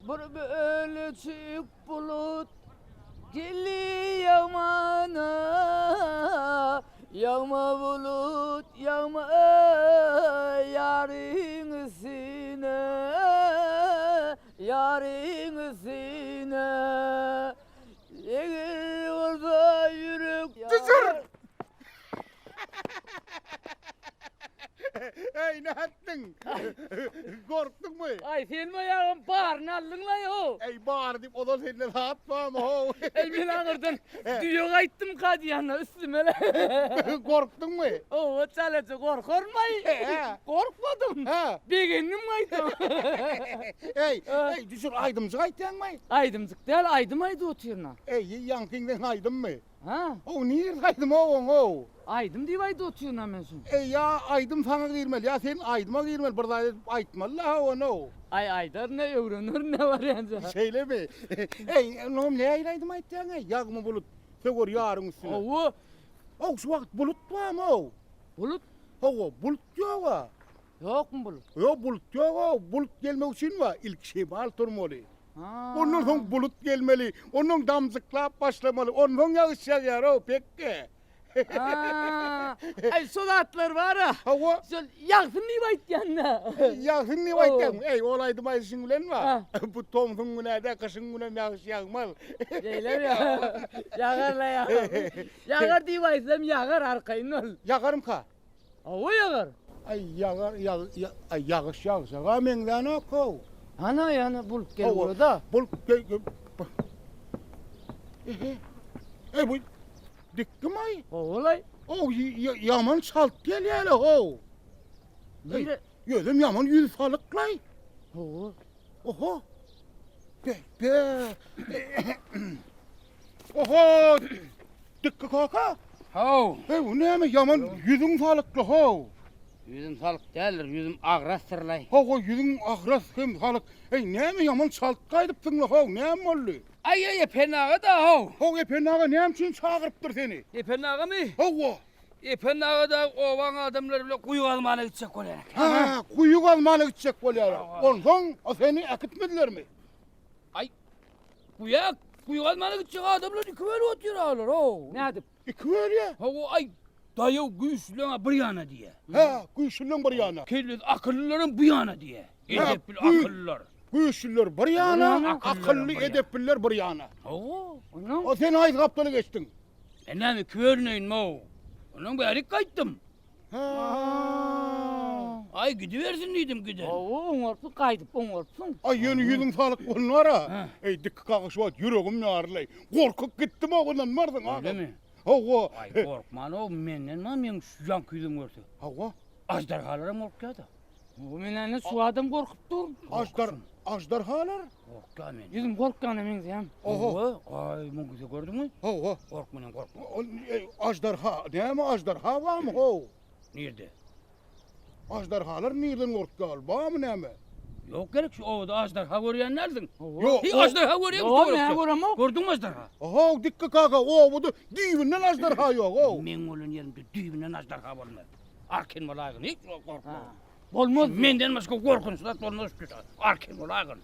Bir bölejik bulut geldi ýagmana, Ýagma bulut, ýagma ýaryň üstüne, Ýaryň üstüne. Eger bolsa ýürek Jyjyr! Eý, nätdiň? Gorkduňmy? Aý, sen maýagym baryny aldyň-laý, how. Eý, bary diýip, ozal sende zat barmy, how? Eý, men aňyrdan düýe gaýtdymka diýende üstüme-le. Gorkduňmy? Hawa, çalaja gorkarmy-aý? Gorkmadym. Begendim gaýtam. Eý, eý, düşür, aýdymjyk aýtýaňmy? Aýdymjyk däl, aýdym aýdyp otyryn-a. Eý, ýaňkyň seň aýdymmy? Hä? How, nirde aýdym oň, how? Aýdym diýip aýdyp otyryn-a men şuny. Eý, ýa aýdym saňa girmeli, ýa sen aýdyma girmeli, bir zat edip aýtmaly-la, how, ony-ow. Aý, aýdaryn-a, öwrenerin-ä barýança. Şeýlemi? Eý, onuňam nähili aýdym aýtýaň-eý, Ýagmy bulut, söwer ýaryň üstüne. Hawa. How, şu wagt bulut barmy-ow? Bulut? Hawa, bulut ýog-a. Ýokmy bulut? Ýok, bulut ýog-ow. Bulut gelmek üçin bar, ilki şemal turmaly. Ondan soň bulut gelmeli, ondan damjyklap başlamaly, onsoň ýagyş ýagýar-ow, pekge. Aý, şo zatlar bar-a. Hawa. Şol ýagsyn diýip aýtýan-da. Ýagsyn diýip aýtýaň. Eý, ol aýdym aýdyşyň bilen bar. Bu tomsuň güni-de, gyşyň günem ýagyş ýagmaz. Şeýlemi? Ýagar-la ýagar. Ýagar diýip aýtsam, ýagar, arkaýyn bol. Ýagarmyka? Hawa ýagar. Aý ýagar aý ýagyş ýagjaga meňzänok how. Hana ýana bulut gelip ugrada. Bulut gel Ehe. Eý bu dikdim aý. Howalaý. Ow ýaman çalt gelýäle how. Nire? Ýözem ýaman ýüz salyklaý. Hawa. Oho. Be be. Oho! Dikki kaka! How! Eý, bu näme ýaman ýüzüň salykly how? Ýüzüm salyk däldir, ýüzüm agrasdyrlaý. Hawa, ýüzüň agras hem salyk. Eý, näme ýaman çalt gaýdypsyň-la how, näme boldy? Aý, aý, Ependi aga-da how. How, Ependi aga näme üçin çagyrypdyr seni? Ependi agamy? Hawa. Ependi aga dagy obaň adamlary bilen guýy gazmana gitjek bolýar eken. Hä, guýy gazmana gitjek bolýarlar. Onsoň seni äkitmedilermi? Aý, guýa, guýy gazmana gitjek adamlar iki bölüp otyr alar, how. Nädip? Iki bölýä? Hawa, aý, daýaw güýçlüleň-ä bir ýana diýýä. Hä, güýçlüleň bir ýana. Kellesi akyllylaram bu ýana diýýä. Edepli akyllylar. Güýçlüler bir ýana, akylly, edepliler bir ýana. Hawa. Onnoň? O sen haýsy gapdala geçdiň? Men näme iki bölüneýinmi-ow? Onnoň bärik gaýtdym. Aý gidibersin diýdim giden. Hawa oňarpsyň gaýdyp oňarpsyň. Aý ýöne ýüzüň salyk bolnara. Eý dikki kaka şu wagt ýüregim ýarylaý. Gorkup gitdim o ynanmarsyň agam. Öýlemi? Hawa. Aý gorkman-ow menden ma meň şu ýaňky ýüzümi görse. Hawa. Aždarhalaram gorkýada. Hawa men ene şu adam gorkup dur. Aždar aždarhalar? Gorkýar men. Ýüzüm gorkýana meňzeýän. Oho. Hawa. Aý muň gördüňmi? Hawa. Gorkmadan gorkma. Aždarha näme aždarha barmy how? Nirde? Aždarhalar nirden gorkýar? Barmy näme? Ýok gerek şu obada aždarha görýän dälsiň. Ýok. Hiç aždarha görýäňmi? Ýok, men göremok. Gördüňmi aždarha? How dikki kaka obada düýbünden aždarha ýok how. Meň bolan ýerimde düýbünden aždarha bolmaz. Arkin bolaýgyn hiç gorkma. Bolmaz. Menden başga gorkunç zat bolmaz şu Arkin bolaýgyn.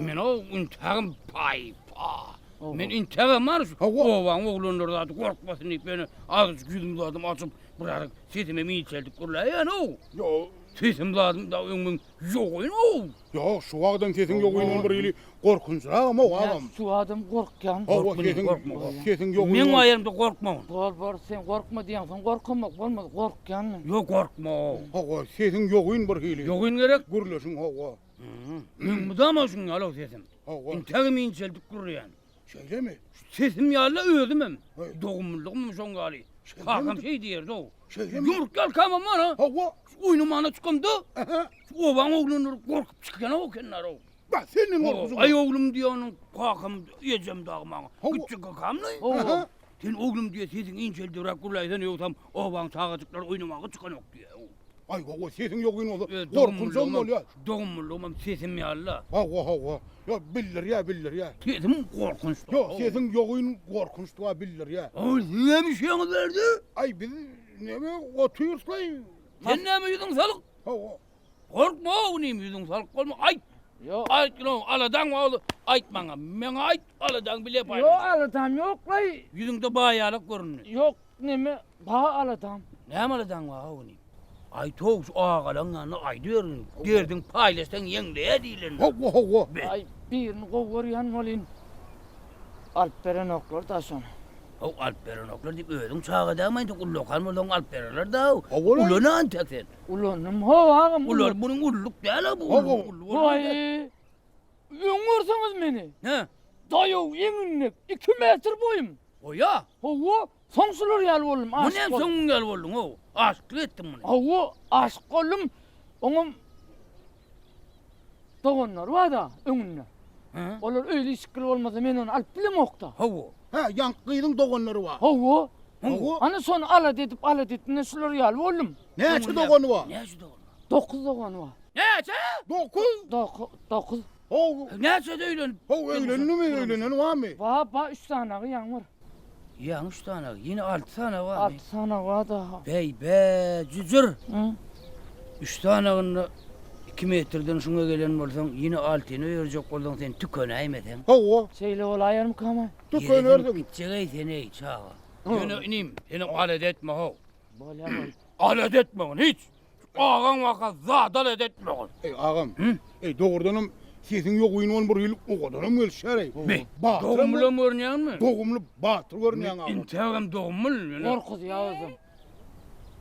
Men o intägim paý pa. Men intägem bar şu obaň oglanlary zady gorkmasyn diýip ýöne azajyk ýüzüm zadym açyp biraz sesimem inçeldip gürläýen-ow. Ýok. Sesim zadym da öň meň ýogyn-ow. Ýok, şu wagtam sesiň ýogyndan bir hili gorkunjyragam-ow agam. Şu adam gorkýan. Hawa, sesiň sesiň ýogyn. Meň aýarymda gorkma. Bor, bor, sen gorkma diýeňsoň gorkamok, bolmaz, gorkýan men. Ýok, gorkma. Hawa, sesiň ýogyn bir hili. Ýogyn gerek? Gürleşiň, hawa. Meň mydama şuň ýaly-ow sesim. Hawa. Intägem inçeldip gürleýän. Şeýlemi? Sesim ýaly-la özümem. Dogumlylygymam şoň ýaly. Kakam şeý diýerdi-ow. Şeýlemi? Ýumruk ýalkamam bar-a. Hawa. Oýnamana çykamda, şu obaň oglanlary gorkup çykýanok ekenler-ow. Bah, senden gorkusy Aý oglum diýýär onuň kakam, ejem dagy maňa. Gitjek kakamlaý. Hawa. Sen oglum diýýär, sesiň inçeldiräk gürläýsene, ýogsam obaň çagajyklary oýnamaga çykanok diýýär. Aý hawa, sesiň ýogyn bolsa, gorkunjam bolýar. Dogumlylygymam sesim ýaly-la. Hawa, hawa. Ýok, bildirýär, bildirýär. Sesim gorkunç. Ýok, sesiň ýogyn gorkunçdygy bildirýär. Aý, siz näme işiňiz berdi? Aý, biz näme otyrys-laý. Sen näme ýüzüň salyk? Hawa. Gorkma, inim, ýüzüň salyk bolma. Aýt! Ýok. Aýt no, aladaň bar, aýt maňa. Meňe aýt, aladaň bile paýlaşaly. Ýok, aladam ýok-laý. Ýüzüňde baýalyk göründi. Ýok, neme, bar aladam. Näme aladaň bar, how inim? Aýt-ow, şu agalaň ýanynda aýdyberin. Derdiň paýlaşsaň ýeňleýär diýlendir. Hawa, hawa. Aý, birini gowy görýän welin, alyp berenoklar-da şony. How, alyp berenoklar diýip özüň çaga dälmi entek, ullakan bolsaň alyp bererler-dä-ow. Hawa-la. Ulana entek sen. Ulandym, how agam. Ular munuň ulluk däl-a bu. Hawa. Waý, öň görseňiz meni. Hä? Daýaw eňinlik, iki metr boýum. Oýa? Hawa, soň şular ýaly boldum, Bu aşyk näme boldum. soňuň ýaly bolduň-ow? Aşyklyk etdiň muny. Hawa, aşyk boldum. Oňam doganlary bar-da öňünde. Hä? Olar öýli işikli bolmasa men ony alyp bilemok-da. Hawa. Hä, ýaňky gyzyň doganlary bar. Hawa. Hawa. Ana şony alada edip, alada edip, ine şular ýaly boldum. Näçe dogany bar? Näçe dogany bar? Dokuz dogany bar. Näçe? Dokuz? Dokuz. How. Näçede öýlenip? How öýlendimi, öýlenen barmy? Bar, bar, üç sanagy ýaňy bir. Ýaňy üç sanagy, ýene alty sanagy barmy? Alty sanagy bar daha. Beý, be, jüjür. Üç sanagynda iki metrden şuňa gelen bolsaň, ýene altyny öýerjek bolsaň sen tükenäýmeseň. Hawa. Şeýle bolaýarmykam-aý? Tükenerdiň. Gitjek-eý sen-eý, çaga. Ýöne inim, sen alada etme-how. Bolýa bol. Alada etme ony hiç. Agaň waka zat alada etme ony. Eý agam. Eý dogrudanam sesiň ýogyn ol bir hili owadanam gelişýär eý. Be, dogumlyam görünýäňmi? Dogumly batyr görünýäň agam. Intägem dogumly. Gorkuzýar özem.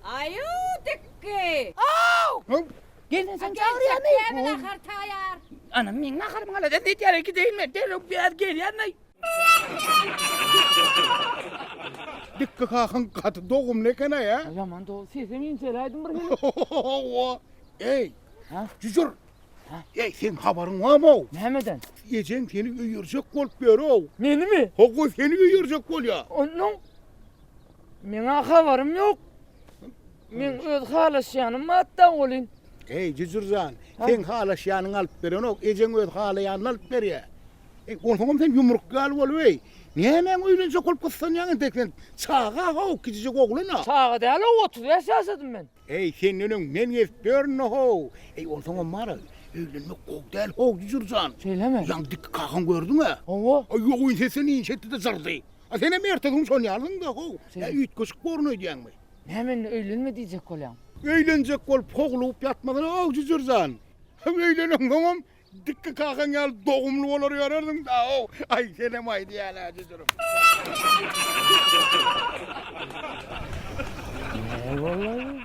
Aýu dikgi. Aw! Gelin sen çagyrýamy? Käbe nahar taýar. Anam meň naharym alada edýär gideýin men derrew biraz gelýän-aý. Dikgi kakyň gaty dogumly eken-aý, hä? Ýaman dogumly. Sesem inçeläýdim bir hili. Hawa. Eý, Hä? jüjür. Hä? Eý, seň habaryň barmy-ow? Nämeden? Ejeň seni öýerjek bolup ýör-ow. Menimi? Hawa, seni öýerjek bolýa. Onnoň meň-ä habarym ýok. Meň öz halaşýanym bar-da welin. Eý, jüjür jan, seň halaşýanyňy alyp berenok, ejeň öz halaýanyny alyp berýä. Eý, onsoňam sen ýumruk ýaly bolup-eý, nämäň öýlenjek bolup gyssanýaň entek sen? Çaga-how, kiçijik oglan-a. Çaga däl-ow, 35 ýaşadym men. Eý, senden öň men gezip ýörün-how. Eý, onsoňam bar-a, öýlenmek gowy däl-how, Jüjür jan. Şeýlemi? Ýaňy dik kakaň gördüň-ä? Hawa. Aý, ýok, sesden inçeltdi-de jyrdy. A senem ertesi gün şony ýalysyň-da-how. Ýa üýtgeşik borun öýdýäňmi? Näme indi öýlenme diýjek bolýaň? Öýlenjek bolup howlugyp ýatmasana-ow, Jüjür jan. Öýleneňsoňam Dikgi kakaň ýaly dogumly bolar ýörersiň da-ow. Aý, senem aýdýan-a, jüjürim. Näme boldy?